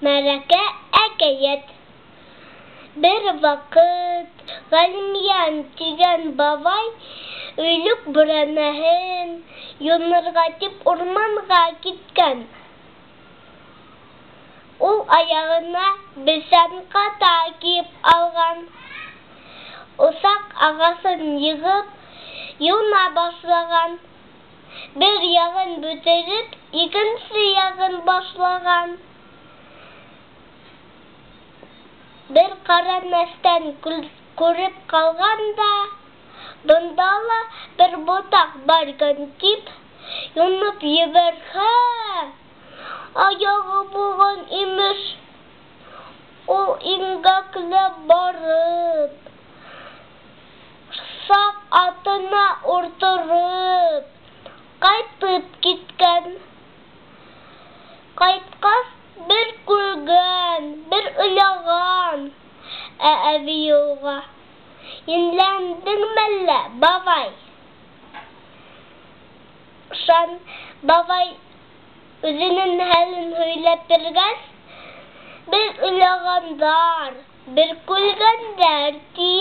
Мәрәкә әкәйәт. Бер ваҡыт Ғәлимйән тигән бабай өйлөк бүрәнәһен юнырға тип урманға киткән. Ул аяғына бесән ҡата кейеп алған. Усаҡ ағасын йығып, юна башлаған. Бер яғын бөтөрөп, икенсе яғын башлаған. Бер ҡара нәстән күреп ҡалған да, бында ла бер ботаҡ бар икән тип, юнып ебәрһә, аяғы булған, имеш. Ул имгәкләп барып, саҡ атына ултырып, ҡайтып киткән. Ҡайтҡас, бер көлгән, бер илаған. Ә әбейе уға: "Енләндеңме әллә, бабай?" Шан бабай үҙенең хәлен һөйләп биргәс, бер илағандар, бер көлгәндәр, ти.